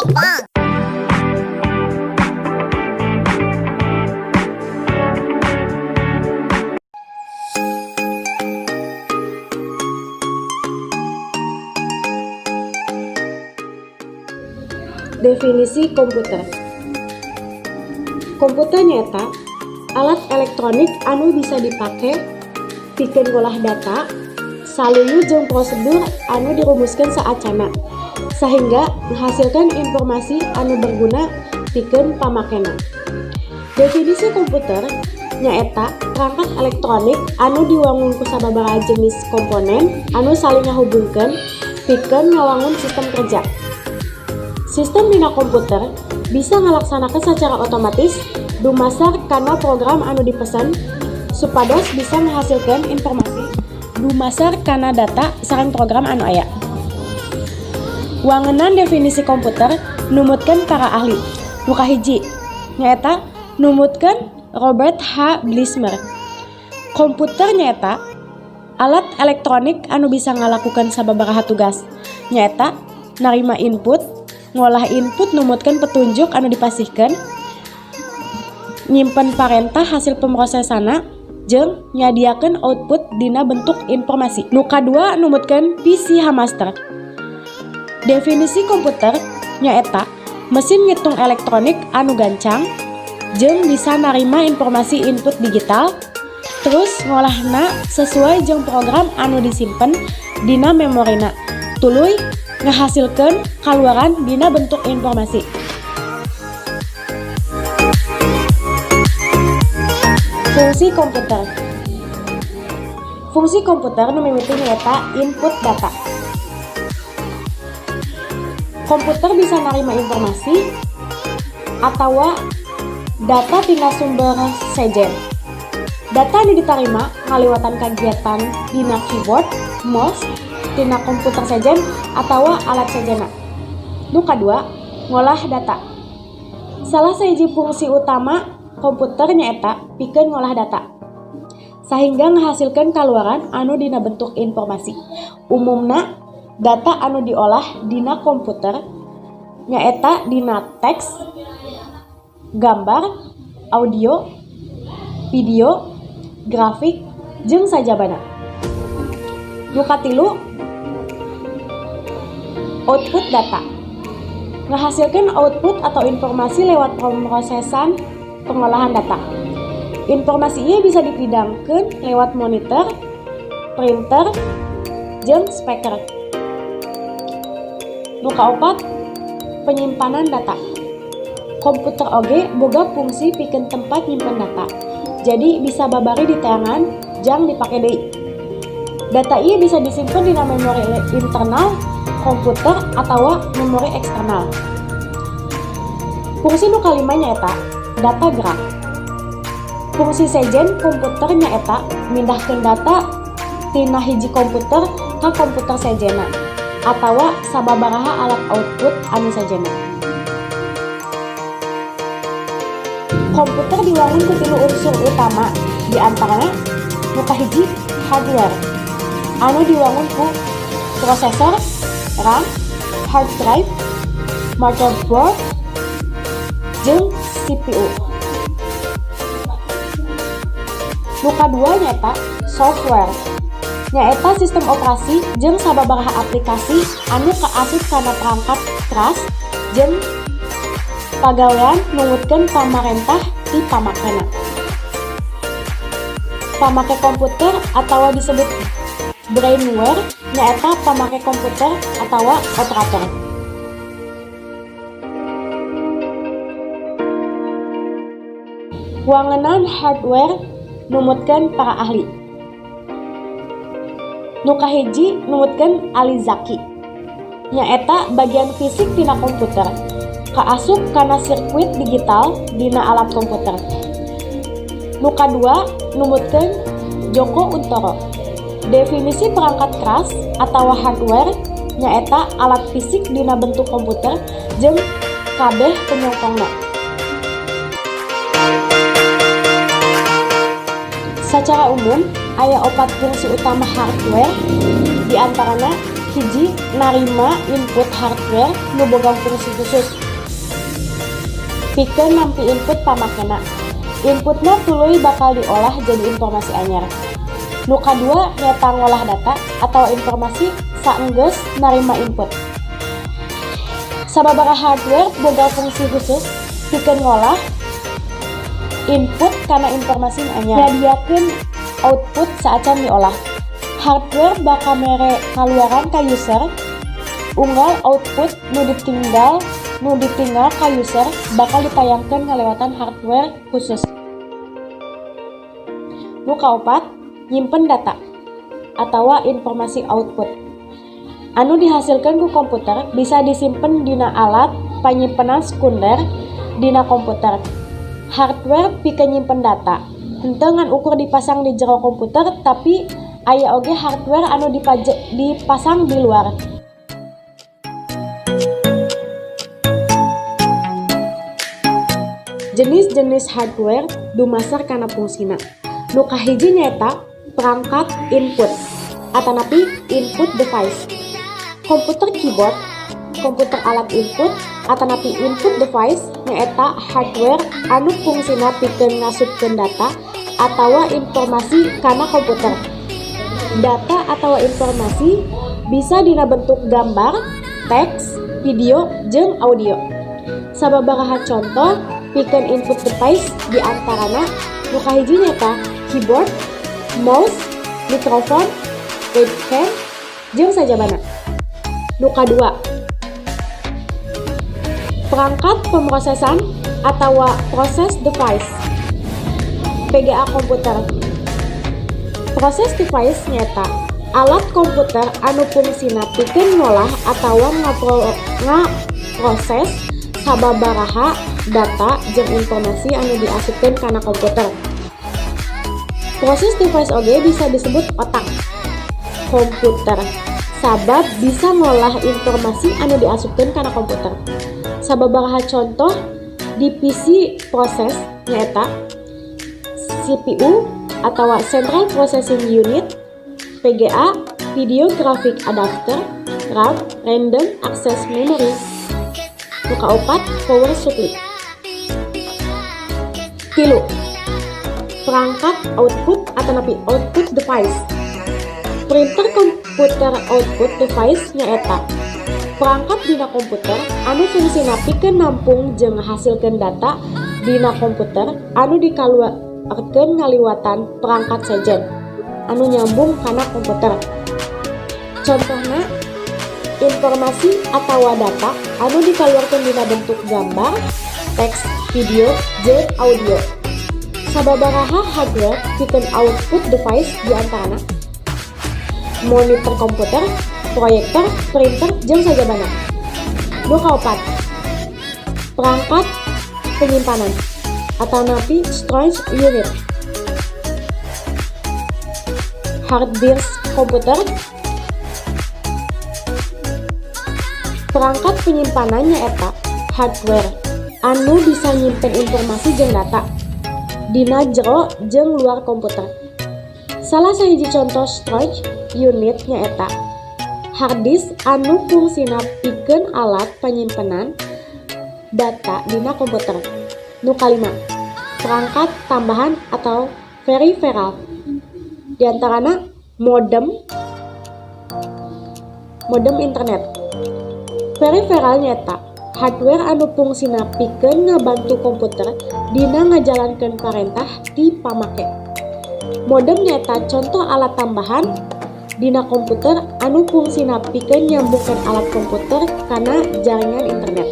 Definisi komputer. Komputer nyaeta alat elektronik anu bisa dipake pikeun ngolah data saluyu jeung prosedur anu dirumuskeun saacana sehingga menghasilkan informasi anu berguna pikeun pamakena. Definisi komputer nyaeta perangkat elektronik anu diwangun ku sababaraha jenis komponen anu saling ngahubungkeun pikeun ngawangun sistem kerja. Sistem dina komputer bisa ngalaksanakeun secara otomatis dumasar kana program anu dipesan supados bisa menghasilkan informasi dumasar kana data sareng program anu aya. Wangenan definisi komputer numutkeun para ahli. Nu kahiji nyaeta numutkeun Robert H. Blismer. Komputer nyaeta alat elektronik anu bisa ngalakukeun sababaraha tugas, nyaeta narima input, ngolah input numutkeun petunjuk anu dipasihkeun, nyimpen parentah hasil pemrosesanna, jeung nyadiakeun output dina bentuk informasi. Nu kadua numutkeun PC Hammaster. Definisi komputer nyaeta mesin ngitung elektronik anu gancang jeung bisa narima informasi input digital terus ngolahna sesuai jeung program anu disimpen dina memorina, tuluy ngahasilkeun kaluaran dina bentuk informasi. Fungsi komputer. Fungsi komputer nu mimiti nyaeta input data. Komputer bisa narima informasi atau data tina sumber sejen. Data anu ditarima ngaliwatan kagiatan dina keyboard, mouse, tina komputer sejen atau alat sejena. Nu kadua, ngolah data. Salah sahiji fungsi utama komputer nyaeta pikeun ngolah data sehingga menghasilkan kaluaran anu dina bentuk informasi. Umumna data anu diolah dina komputer nyaeta dina teks, gambar, audio, video, grafik, jeung sajabana. Nu katilu, output data. Menghasilkan output atau informasi lewat pemrosesan pengolahan data. Informasi ieu bisa dipidangkeun lewat monitor, printer, jeung speaker. Nu kaopat, penyimpanan data. Komputer oge boga fungsi pikeun tempat nyimpen data. Jadi bisa babari diteangan jang dipake deui. Data ieu bisa disimpan dina memori internal komputer atau memori eksternal. Fungsi nu kalima nyaeta data gerak. Fungsi sejen komputer nyaeta mindahkeun data tina hiji komputer ka komputer sejena atawa sababaraha alat output anu sejena. Komputer diwangun ku tilu unsur utama, di antarana nu kahiji hardware anu diwangun ku prosesor, RAM, hard drive, motherboard, jeung CPU. Nu kadua nyaeta software, nyaeta sistem operasi jeung sababaraha aplikasi anu kaasup kana perangkat keras jeung pagawean nungutkeun pamarentah ti pamakena. Pamake komputer atawa disebut brainware nyaeta pamake komputer atawa operator. Wangenan hardware numutkeun para ahli. Nu kahiji numutkeun Ali Zaki, nyaeta bagian fisik tina komputer kaasup kana sirkuit digital dina alat komputer. Nu kadua numutkeun Joko Untoro. Definisi perangkat keras atau hardware nyaeta alat fisik dina bentuk komputer jeung kabeh penyokongna. Secara umum aya opat fungsi utama hardware, di antarana Hiji, narima input hardware nu boga fungsi khusus pikeun nampi input pamakena. Inputna tuluy bakal diolah jadi informasi anyar. Nu kadua nyaeta ngolah data atau informasi saenggeus narima input. Sababaraha hardware boga fungsi khusus pikeun ngolah input kana informasi anyar, nyadiakeun output saacan diolah. Hardware bakal mere kaluaran ka user. Unggal output nu ditinggal ka user bakal ditayangkeun ngalewatan hardware khusus. Nu kaopat, nyimpen data atawa informasi. Output anu dihasilkan ku komputer bisa disimpen dina alat panyimpenan sekunder dina komputer. Hardware pikeun nyimpen data henteu ngan ukur dipasang di jero komputer, tapi aya oge hardware anu dipasang di luar. Jenis-jenis hardware dumasar kana fungsina. Nu kahiji nyaeta perangkat input atanapi input device. Komputer keyboard, komputer alat input atanapi input device nyaeta hardware anu fungsina pikeun ngasupkeun data atawa informasi kana komputer. Data atawa informasi bisa dina bentuk gambar, teks, video, jeung audio. Sababaraha contoh pikeun input device di antarana nu kahiji nyaeta keyboard, mouse, mikrofon, webcam, jeung sajabana. Nu kadua, perangkat pemrosesan atawa process device, PGA komputer. Process device nyaeta alat komputer anu fungsina pikeun ngolah atawa ngaproses sababaraha data jeung informasi anu diasupkeun kana komputer. Process device oge bisa disebut otak komputer sabab bisa ngolah informasi anu diasupkeun kana komputer. Sababaraha contoh divisi proses nyaeta CPU atau Central Processing Unit, VGA, Video Graphic Adapter, RAM, Random Access Memory. Nu kaopat, power supply. Tilu, perangkat output atanapi output device. Printer. Komputer output device nyaeta perangkat dina komputer anu fungsina pikeun nampung jeung ngahasilkeun data dina komputer anu dikaluarkeun ngaliwatan perangkat sejen anu nyambung kana komputer. Contohna, informasi atawa data anu dikaluarkeun dina bentuk gambar, teks, video, jeung audio. Sababaraha hardware pikeun output device di antarana monitor komputer, proyektor, printer, jeung sajabana. Nu kaopat, perangkat penyimpanan atanapi storage unit. Hard disk komputer. Perangkat penyimpanan nyaeta hardware anu bisa nyimpen informasi jeung data dina jero jeung luar komputer. Salah sahiji contoh storage unit nyaeta hard disk anu fungsina pikeun alat panyimpenan data dina komputer. Nu kalima, perangkat tambahan atau peripheral. Di antarana modem, modem internet. Peripheral nyaeta hardware anu fungsina pikeun ngabantu komputer dina ngajalankeun parentah ti pamake. Modem nyaeta contoh alat tambahan dina komputer anu fungsina pikeun nyambungkeun alat komputer kana jaringan internet.